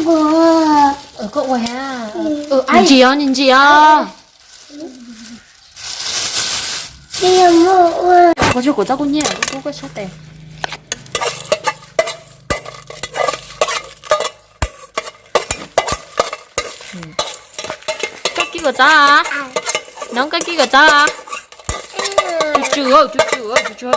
Koj ua ha. Ntsia os, ntsia os. Koj tsuag kuv txob kub nyiab kub koj sab tes. Koj kib kuv txob. No koj kib kuv txob. Tsw tsw tsw tsw.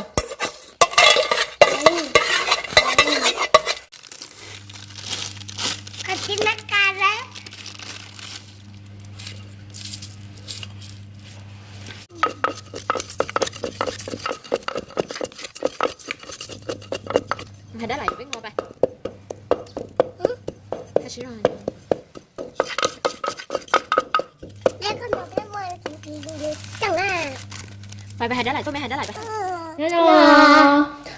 Hais dab lais peb nqo pais. Pais, pais hais dab lais tuaj, peb hais dab lais pais. Nyob zoo,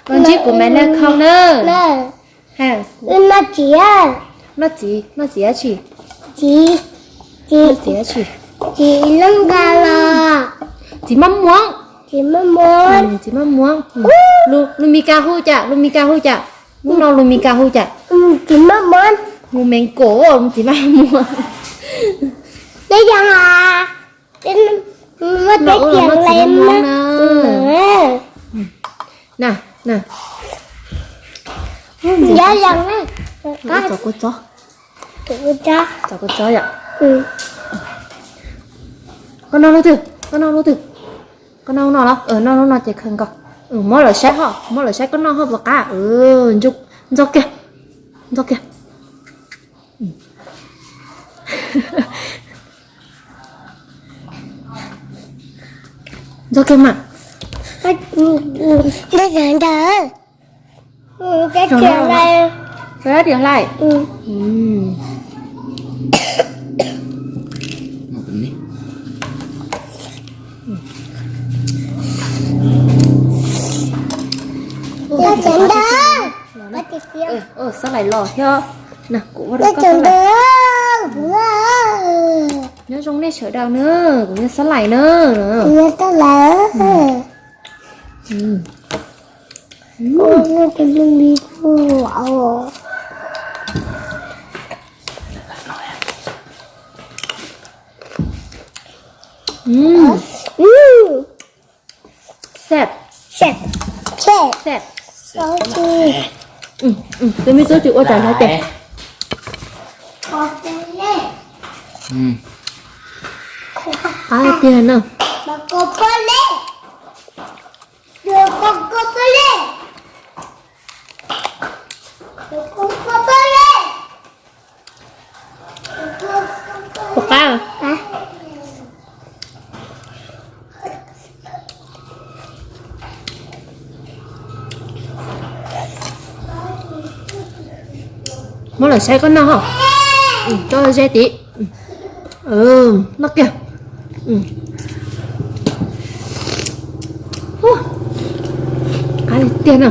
los ntsib kuv Maiv Naj Khau na. Noj txiv, noj txiv, noj txiv dab tsi? Txiv, txiv, txiv dab tsi? Txiv lub nqa los. Txiv maj muam. Txiv maj muam. Txiv maj muam. Lus Mis Kas hu cas? Lus Mis Kas hu cas? Hnub no lus Mis Kas hu cas? Txiv maj muam. Hu Mev Kas, txiv maj muam. Nyob zoo, muab txiv maj muam na. Nyob zoo na. Txov kua txob. Txov kua txob yom. Koj noj lub twg? Koj noj lub twg? Koj noj lub no los? Noj lub no ces khaws nkaus. Muab lawv saib ho, muab lawv saib koj noj ho puas qab. Ntxo kiag, ntxo kiag. Ntxo kiag mas. Ntawd. Hlais. Xab Lais los thiab. Kuv ua rau koj. Nyob zoo nej sawv daws na, kuv yog Xab Lais na. Xab, xab. Tus me tub tsis ua cas hlais tes. Qab tiag na. Puas qab? Muab lawv saib koj noj ho. Tso ze tid. Noj kiag. Qab tiag na.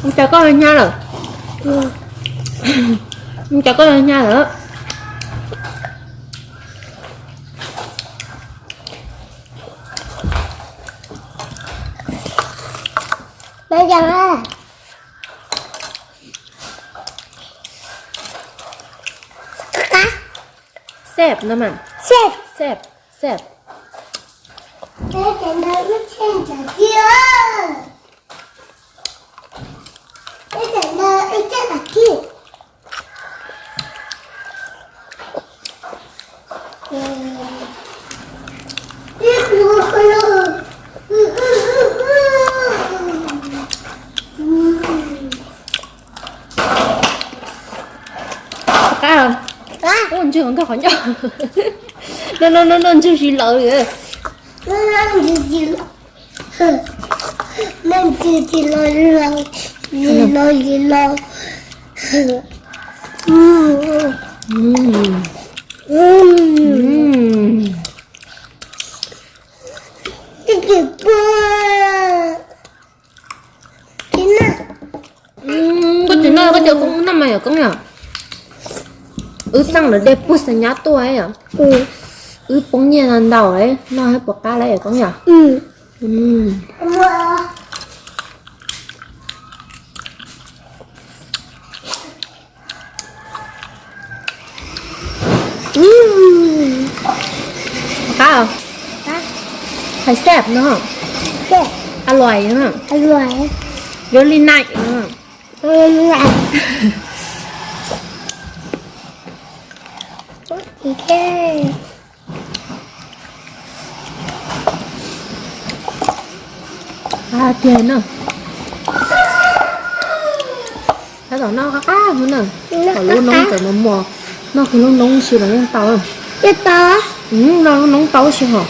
Ua cas koj hnyav lawm? Ua cas koj hnyav lawm? Xab no mas. Xab, xab. Qab, ntswg nkag qhov ncauj. No no no no, ntswg tsis lawv li. Ntswg tsis lawv li, tsis lawv li los. Koj tsis noj koj cov koob noj mas yom koob yom. Wb xaj lawv dej puag xa nyab tuaj yom. Wb poob nyiaj ntau ntau, noj puas qab lawm yom koob yom. Ub, qab, hais xab no, a luais, very nice. Qab tiag na. Tab tom noj qab qab xwb na. Kom lub noob txawm mos mos, noj kiag lub noob si los yeej tau. Noj lub noob tau si hos.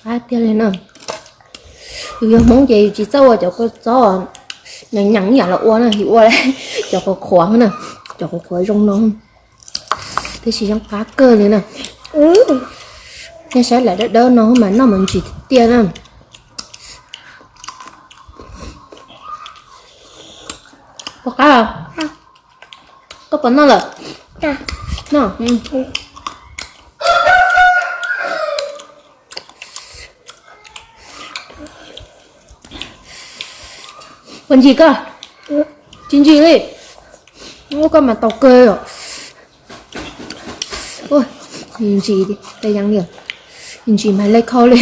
Qab tiag li na. Yus yog Hmoob ces yus tsis txawj ua cov kua txob nyeem nyeem ib yam los ua na, yus ua cov qhuav qhuav na, cov qhuav qhuav zoo no, tab sis yeej qab kawg li na. Nej saib lam dawb dawb no mas noj mas ntsim tiag tiag na. Koj qab, koj puas noj lawm? Noj. Puas ntsim koj? Tsis ntsim li. Ua koj mas tau kawg os. Ntsim, ntsim mas le khau li.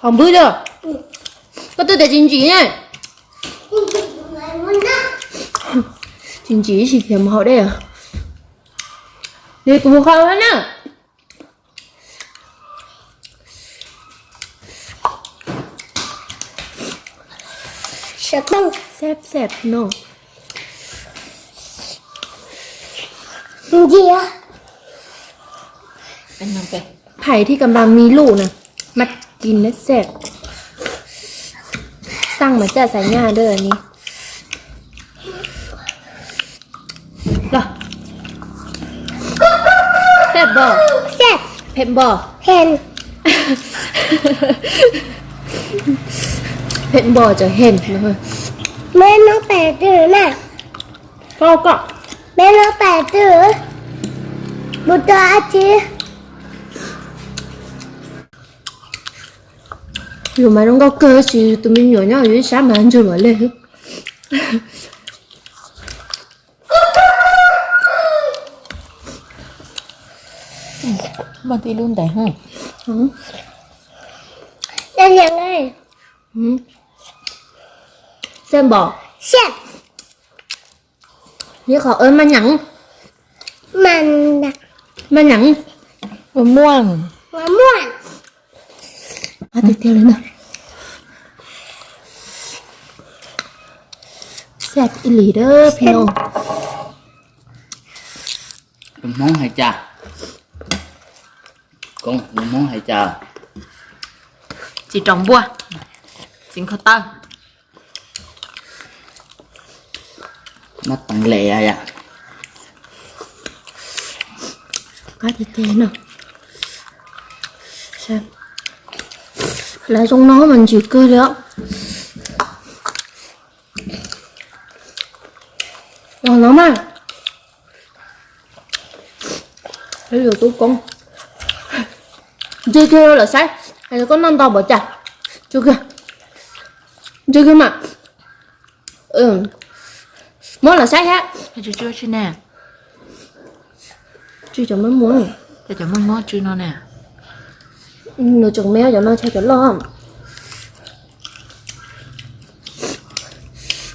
Hos npwb os, koj twb tias tsis ntsim ne. Tsis ntsim ib sim thiaj mus haus dej. Li kuv mus haus na. Xab xab no. Phais thiab kab npab mi luj na, mas kis neb xab. Xaj mas caj xav nyaj dab ni. Los. Phem npo. Phem npo. Phem npo cov hen. Meb nub pem twg na? Koj, koj. Meb nub pem twg? Mus rau dab tsi? Yus mas zoo nkauj kawg, tab sis tus me nyuam nyob yus ib sab mas ntswg luam leg. Muaj tib lub ntev. Xab npos. Ib qho maj nyeem. Maj nyeem. Ua muaj. Tiag tiag li na. Xab ib lim dab phi no. Lus Hmoob hais cas? Koob, lus Hmoob hais cas? Txiv rau npuaj, txiv nkhaus taw. Noj teev lem yam. Qab tiag tiag no. Lawv zoo no mas ntsim kawg li os. Los no mas. Yuav tub koob. Ntse kiag lawm saib, hais tias koj noj ntau npaum cas. Ntse kiag, ntse kiag mas. Muab lawm saib thiab. Tsw cov muaj muaj. Cov muaj muaj tsw no na. Nws tseem me cov no, tshuav cov loj.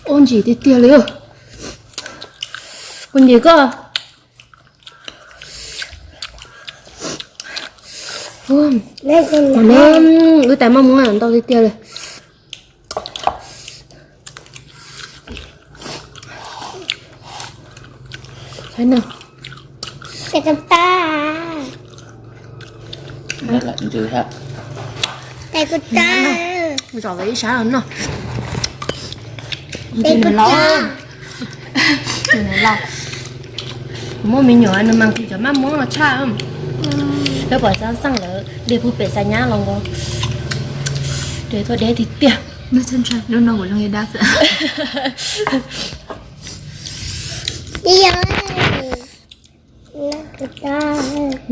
Ua ntsim tiag tiag li. Kuv ntsim koj. Wb tais maj muab ntau tiag tiag li. Saib na. Tes kuv tas. Tes kuv tas. Zom ib sab no. Tes kuv tas. Kuv muaj me nyuam nws mas kuv cov maj muab los tshaj. Peb pom xeeb xeeb lawm, dej pub pem xa nyab los nkaus. Dej tuaj deb tiag tiag. Lub no kuv zoo li dab xwb.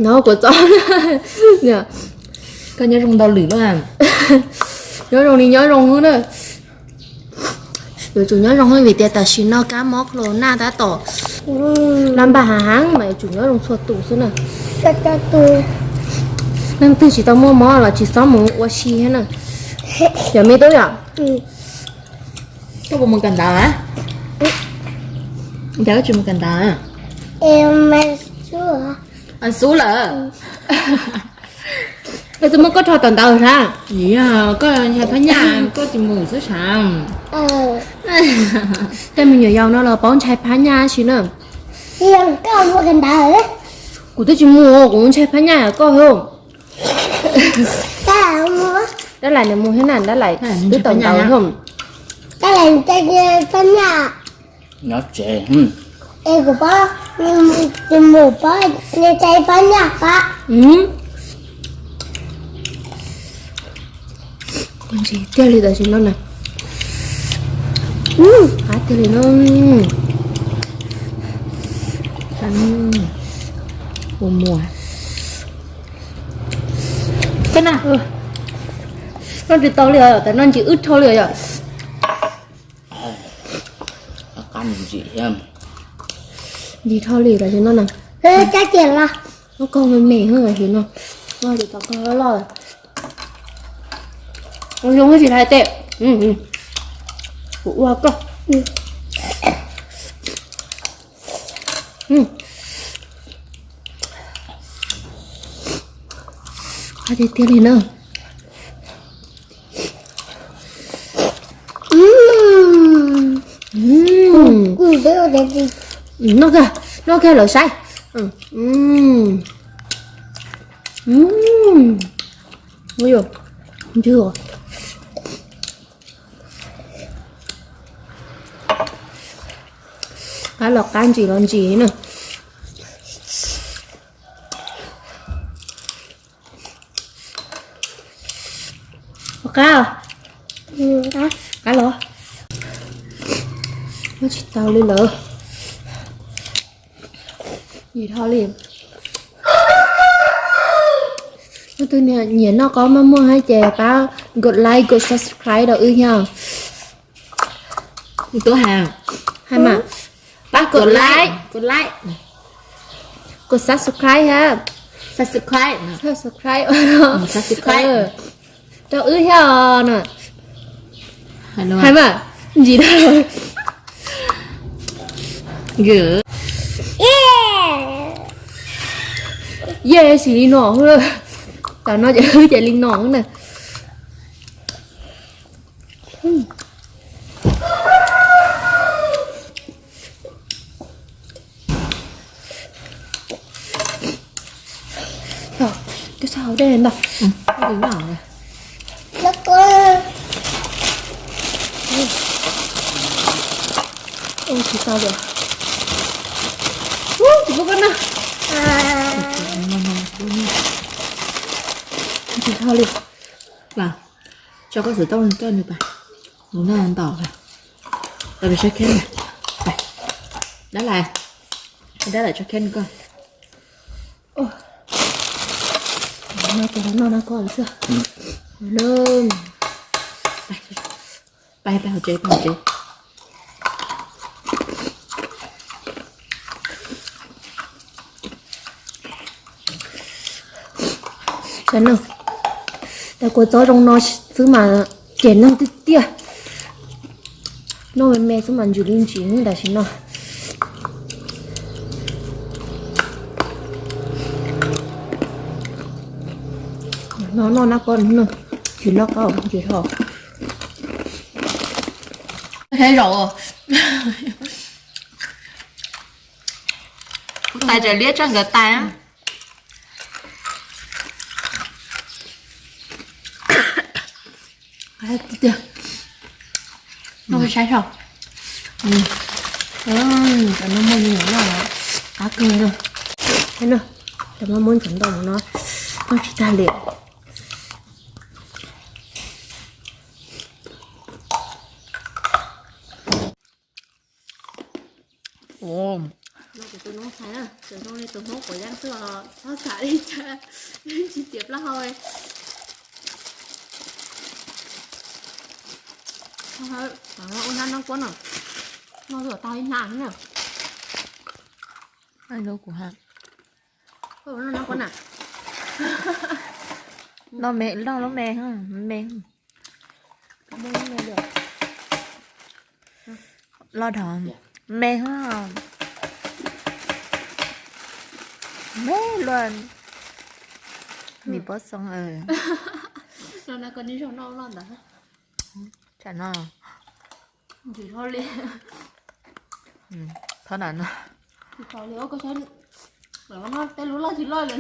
No kuv txo. Koj nyob zoo ntau lwm na. Nyob zoo li nyob zoo na. Yuav tsum nyob zoo vim tias tam sim no kab mob corona tab tom laj npaj hav heev mas yuav tsum nyob zoo txhua tus xwb na. Leej twg tsis tau muaj mob los tsis txhob mus ua si thiab na. Yog me tub yom? Koj puas mus kawm ntawv? Cas koj tsis mus kawm ntawv? Xub lawm. Koj twb muab koj rho tom ntawd sab. Koj ntshai phab nyaj koj tsis mus xwb sab. Tej me nyuam yaus no los paub ntshai phab nyaj si na. Kuv twb tsis mus, kuv ntshai phab nyaj koj hos. Dab Lais nws mus thiab na, Dab Lais twb tau ntawd hos. Dab Lais ntshai phab nyaj. Nyob tsev. Es kuv paub, tus mus paub, nws ntshai phab nyaj pab. Ntsis tiag li tam sim no na. Qab tiag li no. Ua muag. Tej na, noj tsis tau li os, tam no ntsis wb dhau li os yom. Ntsis dhau li tam sim no na. Koj me me tam sim no. Koj tsis tau koj loj loj. Zoo tsis hais tes. Kuv ua koj. Qab tiag tiag li na. Noj kiag, noj kiag lawv saib. Ntws. Qab los qab, ntsis los ntsis na. Qab, qab los. Noj tsis tau li lawm. Ntsis dhau li. Leej twg nyiam noj qaub maj muag thiab ces pab gos like gos subscribe rau wb thiab. Tub hais, hais mas, pab gos like, gos like, gos subscribe thiab, subscribe, subscribe, subscribe rau wb thiab no. Hais mas, ntsis dhau. Yeej sim li no, tam no ces wb ces li no na. Twb txhob hau dej ntag. Ua tsis tau li. Ub, tsis pub koj noj. Tsis tau li. Tso koj xov tooj coj nws pais, nws noj ntau. Tau pes sab kheb na. Dab Lais, dab Lais tso kheb nws koj. Noj koj, noj no koj xwb. Pais, pais hauv tsev, pais hauv tsev. Tam kuv txob zoo no xwb mas cem neeg tiag tiag. Noj me me xwb mas ntsis li ntsis tam sim no. No noj nab pob, tsis noj qaub ntsis ho. Thiab zaum. Tais tsaws liab tso nkawd tais. Tiag, noj saib saib. Cov no muaj me nyuam noj qab kawg no. Cov no, cov no muab ntxuav ntau no, noj tsis tag li. Tus noob hais, txawm zoo li tus Hmoob quav yeeb xwb los txhob xav li cas, tsis txiav plaub hau. Ua hnab noob kuab no, noj twb tag ib hnab na. Kuv noj noob kuab na. Noj me, noj lub me, me. Loj dhau, me, me luaj. Nim pob xoo. Tsam no, ntxim dhau li. Thov ntawm no. Tsis tau li, ua koj saib, lawv noj tej lub loj tsis loj li.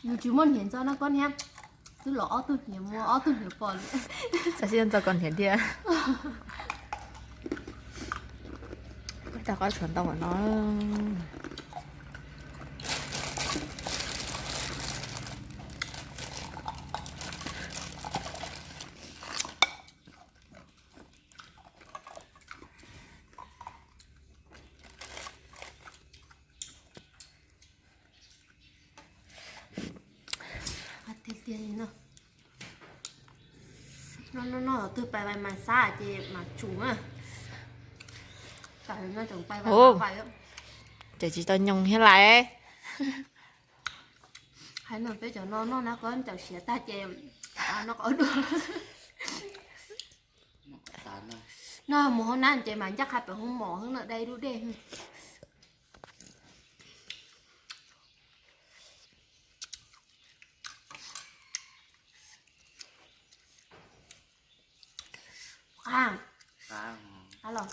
Yus tsis muaj hniav ntxo no koj niam, twb los ob tug hniav muag ob tug hniav pom li. Txog sib ntxo koj hniav thiab. Tag qab tshuav ntau no. Tiag tiag no. No no no, twg pais vais mas xab ces mas tsum na. Ces tsis tau nyoos thiab lais. Hais no peb cov no noj nab koj cawm siav tag ces no qhov dua. Noj mus hauv nab ces mas ncaj qha pem hoob mom heev no, dai dub dej. Qab, qab los,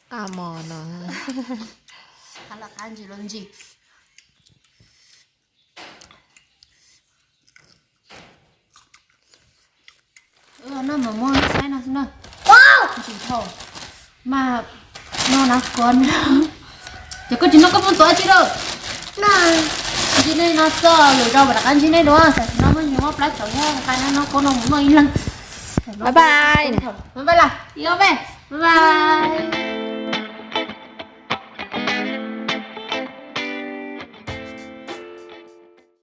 qab mos no, qab los qab ntsis los ntsis. Noj mas muab saib no xwb na. Ntsis dhau. Mas noj nab koj, ces koj tsis noj koj muab tuav tsi lawm. Ntsis nej no txog lwm zaus mam rov qab ntsib nej dua, tam sim no muab nyias muab plab tsaus thiab, nqa nab koj no mus noj ib leeg. Bye bye. Bye bye las, ib ob peb, bye bye.